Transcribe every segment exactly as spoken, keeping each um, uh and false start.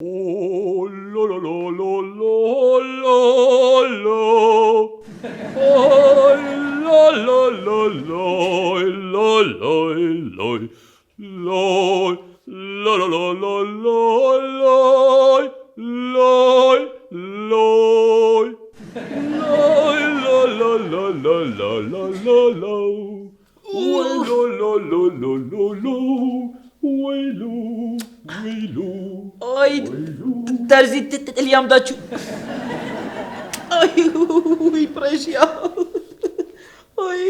Oh, lo, lo, lo, lo, lo, lo, lo. Ay, la, la, la, la, la, la, la. Lay, la, la, la, la, lay, lay, lay, lay. Lay, la, la, la, la, la, la, la, la. Oy, la, la, la, la, la, la. Oy, lo, oy, lo. Ay, oy, lo. Terzî t-, t-, elyam da çû. Ay, uy, preşiya. Ay.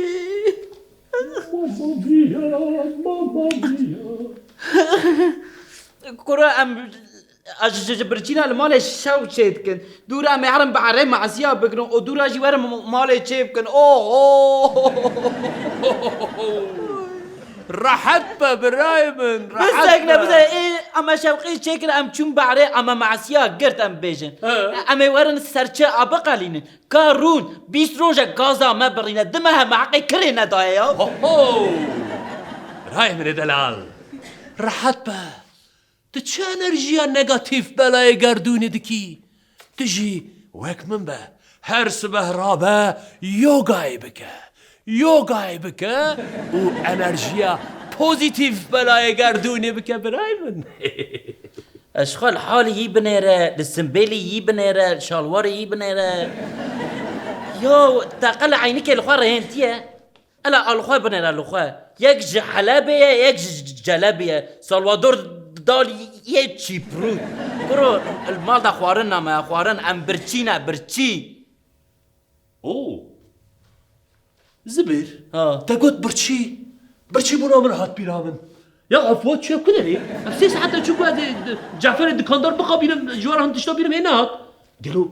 Mamma mia, mamma mia. Kuro em a ji, ji, ji birçîna li malê şew çêdikin. Dûra em ê herin bi erê masiya bigirin û dûra jî werin malê çê bikin. Oho! Rehet be birayê min, rehet be. Bisekine, bide, ê, em e şewqî çêkir, em çûn bi erê, em e masiya girt em bêjin. He. Em ê werin serçe a biqelînin. Ka rûn, bîst roj e gaza me birîne, di meh e me heqê kirê nedaye ya. Ho, ho! Birayê min ê delal, rehet be. Tu çi enerjiya negatîf belayê gerdûnê dikî? Tu jî wek min be. Her sibeh rabe, yogayê bike. Yogayê bike û enerjiya pozîtîf belayê gerdûnê bike birayê min. Ez ji xwe li halî yî binêre, li simbêlî yî binêre, li şalwarê yî binêre. Ya teqe li eynikê li xwe rihêntiye. Ela a li xwe binêre li xwe. Yek ji Helebê ye, yek ji Celebê ye. Salvador Dalî yê Çîprû. Kuro, li mal de xwarin name, xwarin em birçî ne, birçî. Oo. Zibêr, ha, te got birçî. Birçî bûna min hat bîra min. Ya ev wat çi ku derê? Ev sê saet e çi ku ez ê, Caferê dikandar bixapînim, ji we re hin tişta bîrim hê nehat. Gelo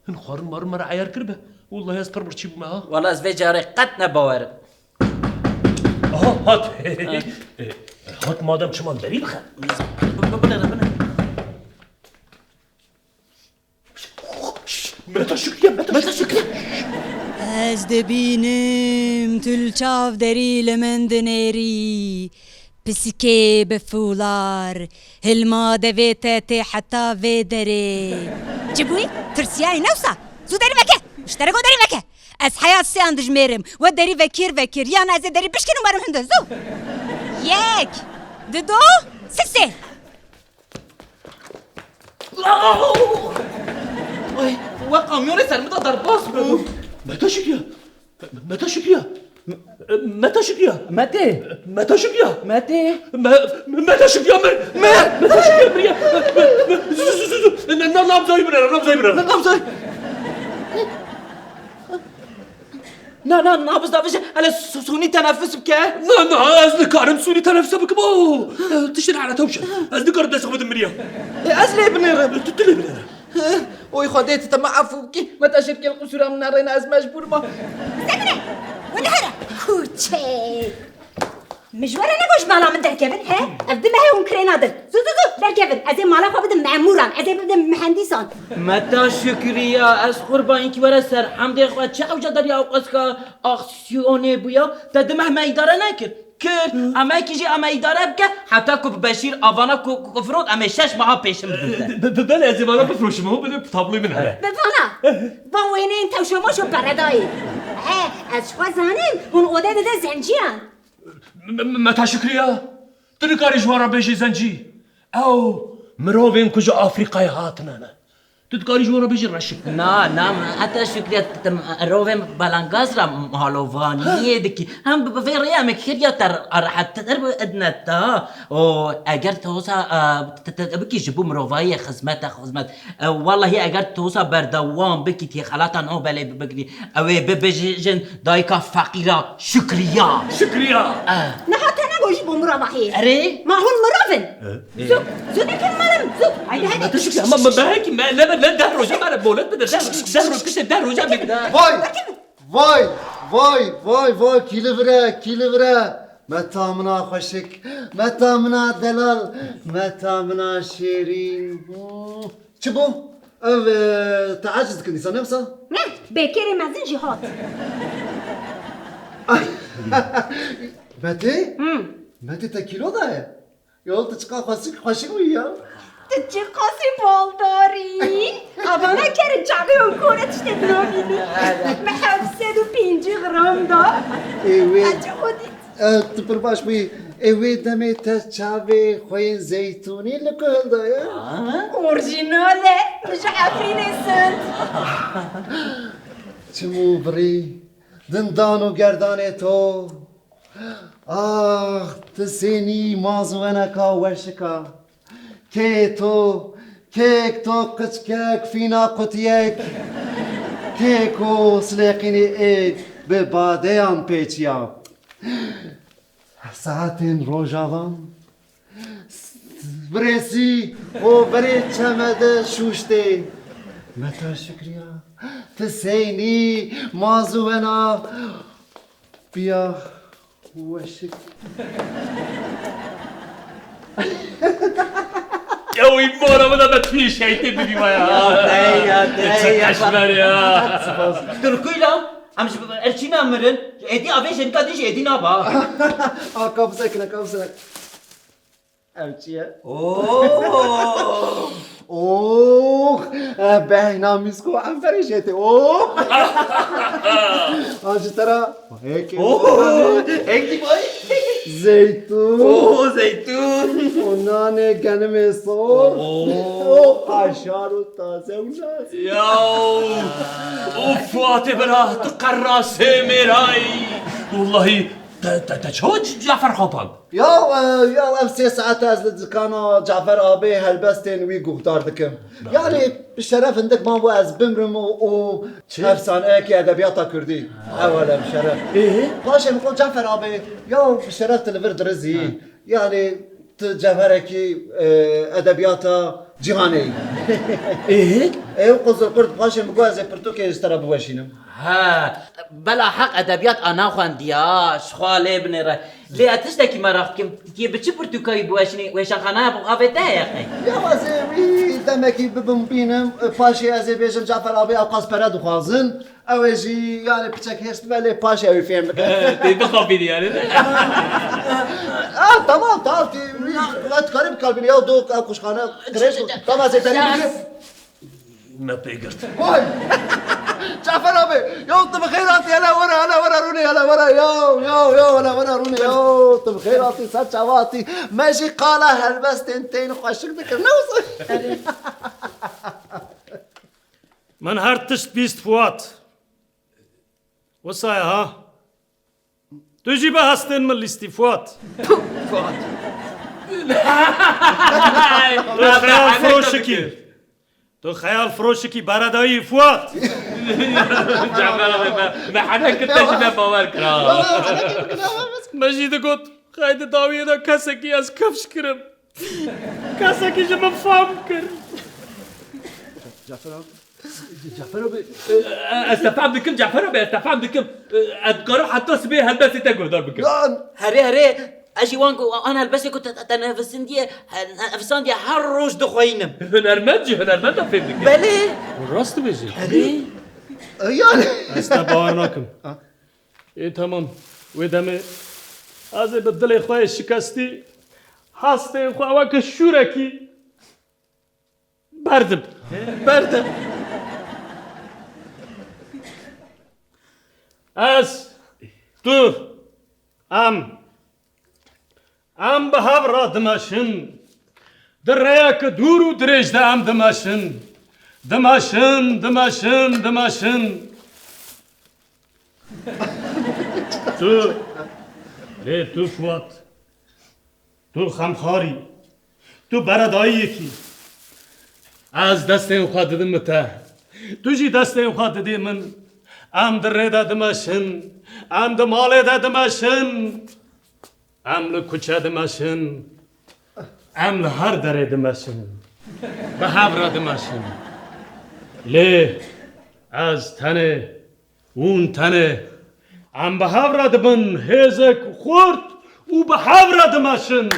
hin xwarin marin me re eyar kiribe? Wallahî ez pir birçî bûme ha. Wala ez vê carê qet ne bawerim. Aha, hat. Hat madem çima li derî bixe. Binêre, binêre. Meta Şükriye, Meta Şükriye. Ez dibînim tu li çav derî li min dinêrî. Pisikê bi fûlar, hilma devê te tê heta vê derê. Çi bûyî? Tirsiyayî ne wisa? Zû derî veke! Ji te re got derî veke! Ez heya siyan dijmêrim. We derî vekir vekir. Yan ez ê derî bişkînim werim hundir. Zû! Yek! Dido! Sisê! Ay, we kamyonê ser min de derbas bû. Meta Şükriye. Meta Şükriye. Meta Şükriye. Mete. Meta Şükriye. Mete. Me-, Meta Şükriye mir. Me-, Meta Şükriye mir ya. Zu, zu, zu, zu. Ne, ne, nabzayı bir ara, nabzayı bir ara. Nabzayı. Na, na, nabz da bije, hele su-, sunî teneffüs bike. Na, na, ez nikarim sunî teneffüs bikim. Oo, tiştin hele tewşe. Ez nikarim dest xwe bidim miriya. E, ez lê binêrim. Tu, tu lê binêre. Oy Xwedê, tu te me efû bikî. Meta Şükriye li qusûra min nerêne, ez mecbûr ma. Bisekine! Wele here! Kuçê! Min ji we re negot ji mala min derkevin, he? Ev di meh e hûn kirêna din. Zû, zû, zû, derkevin. Ez ê mala xwe bidim memûran, ez ê bidim mihendîsan. Meta Şükriya, ez qurban înkî were ser hemdê xwe. Çi ewca derya ew qeska aksiyonê bûya? Te di meh me îdare nekir. Kir. Em ê kî jî em ê îdare bike, heta ku bi Beşîr avana ku, ku, ku firot, em ê şeş meha pêşin bidin te. Be, be, belê ez ê vana bifroşim, ho, belê tabloyê min hebe. Bi vana, van wêneyên tewşo moşo peredayê. He, ez ji xwe zanim, hûn ode dide zenciyan. M-, m-, Meta Şükriya, tu nikarî ji wan re bêjî zencî. Ew mirovên ku ji Afrîkayê hatine ne. Tu dikarî ji wan re bêjî reşik. Na, na, heta Şükriya, tu, tu mirovên belengaz re malovaniyê dikî. Hem bi, bi vê rêya me kiriya te rehettir bi idneta. O, eger tu wisa, e, te, te, te bikî ji bo mirovahiyê xizmet e, xizmet. E, wallahî eger tu wisa berdewam bikî, tê xelata Nobelê bi-, bigirî. Ew ê bibêjin dayika feqîra Şükriya. Şükriya. E. Niha te negot ji bo mirovahiyê. Erê? Ma hûn mirov in. E. Zû, zû derkevin mala min, zû. Haydi, haydi. Meta Şükriya, ma, ma, belkî me, ne, ne, deh roja me re molet bide, deh, deh roj, piştê deh roja me. Vay, vay, vay, vay, vay, kîlivre, kîlivre. Meta mina xweşik, meta mina delal, meta mina şêrîn. Hmm. Çi bû? Ev, e, te aciz dikin dîsa, ne wisa? Ne, bêkêrê mezin jî hat. Metê? Hmm. Metê te kîlo daye? Ya tu çiqa xweşik, xweşik bûyî ya. Tu çiqasî baldarî? Ava me kere çavê wan kore tiştê dinabînî. Me heft sed û pêncî gram da. Ê wê, Ece o dît. E, tu pir baş bûyî. Ê wê demê te çavê xwe yên zeytûnî li ku hildaye? Orjînal e. Min ji Efrînê send. Çim û birî, dindan û gerdanê to. Ax, ti sênî maz û weneka weşika. Kê to, kêk to qiçkek fîna qutiyek. Kê ku silêqînî ê bi badeyan pêçiya. Saetên rojavan. Birêsî û berê çeme de şûştê. Me te şikriya. Ti seynî, maz û wena. Piya weşik. Ya wî bora min de me tûyê şeytê bibî ya. Ya, dey ya, dey ya. Çi eşmer ya. Spas. Turkuyla, em ji erçîna mirin. Êdî avê jinika dî jî êdî naba. A, kapsek ne, kapsek. Ev çi ye? Oh! Oh! Eh, behna mîsko em verê jê tê. Oh! Ha, ji te re. Hek. Oh! Hek dî bay. Zeytûn. Oh, zeytûn. Û nanê genimê sor. Oh! Oh, aşar û taze û nazik. Ya! Of, Fuatê bira, tu qerrasê mêrayî. Wallahî, te, te, te çawa Cafer xapand? Ya, e, ya ev sê saet ez li dikana Cafer abê helbestên wî guhdar dikim. Belê. Yani bi şeref hindik man bû ez bimrim û, û Çi? Efsaneyekî edebiyata kurdî. Ha. Ew hele bi şeref. Ee? Paşê min got Cafer abê, ya bi şeref tu li vir dirizî. Ha. Yani tu cevherekî, e, edebiyata cîhanê yî. Ee? Ew Qizilqurt paşê min got ez ê pirtûkê ji te re biweşînim. Ha, bela heq edebiyat ana xwendiya, ji xwe lê binêre. Lê ez tiştekî meraq dikim, tu yê bi çi pirtûkayî biweşînî, wêşanxanaya bo avê te heye qey? Ya ez ê wî demekî bibim bînim, paşê ez ê bêjim Cafer abê ew qas pere dixwazin. Ew ê jî yani piçek hêrs bibe lê paşê ew ê fêm bike. Tê bixapînî yani. Ah, tamam, tamam, tê wî, tu karî bikalbînî ya do ew kuşxane, kreş, tamam ez ê derî bike. Me pê girt. Vay! Cafer abi, ya tu bi xêr hatî, hele were, hele were rûnê, hele were, ya, ya, ya, hele were rûnê, ya, tu bi xêr hatî, ser çava hatî. Me jî qala helbestên tên xweşik dikir, ne wisa? Min her tişt bîst Fuat. Wisa ye ha? Tu jî bi hestên min lîstî Fuat. Puh, Fuat. Tu xeyal firoşikî. Tu xeyal firoşikî beredayî Fuat. Cafer abi, me, me henek kir, te jî me bawer kira. Me jî digot, xeyde dawiyê de kesekî ez kifş kirim. Kesekî ji min fam kir. Cafer abi. Cafer abi, e, ez te fehm dikim, Cafer abi, ez te fehm dikim. E, ez dikarim heta sibê helbestê te guhdar bikim. Lan! Herê, herê, ez jî wan ku an helbestê ku te, te, te nivîsindiye, he, nivîsandiye her roj dixweynim. Hunermend jî hunermend e fêm dike. Belê. Rast dibêjî. Herê. E, yani. Ez te bawer nakim. Ha. Ê, temam. Wê demê ez ê bi dilê xwe yê şikestî hestên xwe weke şûrekî Berdim. Berdim. Ez, tu, em, em bi hev re dimeşin. Di rêyeke dûr û dirêj de em dimeşin. Dimeşin, dimeşin, dimeşin. Tu, lê tu Fuat. Tu xemxar î. Tu beredayiyek î. Ez destên xwe didim bi te. Tu jî destên xwe didê min. Em di rê de dimeşin. Em di malê de dimeşin. Em li kuçe dimeşin. Em li her derê dimeşin. Bi hev re dimeşin. Lê ez tenê Hûn tenê. Em bi hev re dibin hêzek xurt û bi hev re dimeşin.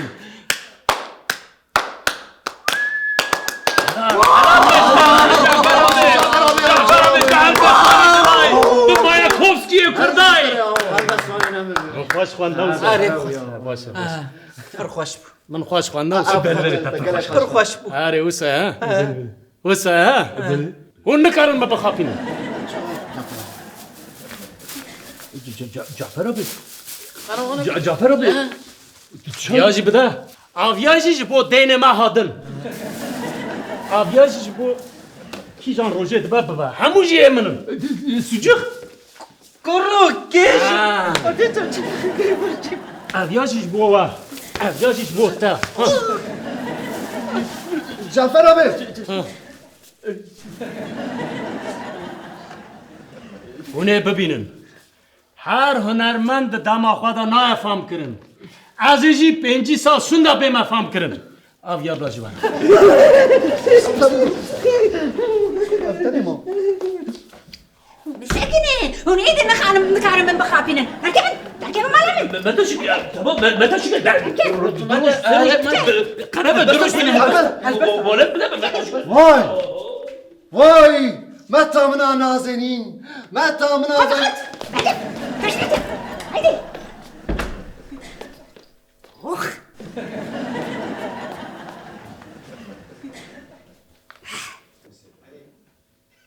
Bi Mayakovskiyê Kurdayê. Ez xwenda wisa. Arê. Baş e, baş e. Pir xweş bû. Min xweş xwenda wisa. Pir xweş bû. Arê wisa, ha? Wisa, ha? Hûn nikarin me bixapînin. Ca-, Ca-, Cafer abi. Ca-, Cafer abi. Aviya jî bide. Aviya jî ji bo deynê me hatin. Aviya jî ji bo kîjan rojê dibe bibe. Hemû jî ê min in. Sucuk. Kuru kêj. Ha. Aviya jî ji bo we. Aviya jî ji bo te. Ha. Cafer abi. Ha. Hûn ê bibînin. Her hunermend di dema xwe de nayê fam kirin. Ez ê jî pêncî sal şûnda bême fam kirin. Ev ya da ji wan. Sekinî, hûn êdî nixanim, nikarin min bixapînin. Derkevin, derkevin mala min. Me, me te şikir, tamam, me, me te şikir. Derkevin. Qerebe durust. Vay! Vay! Meta min a nazenîn! Meta min a... Hadi, hadi! Hadi, hadi! Haydi!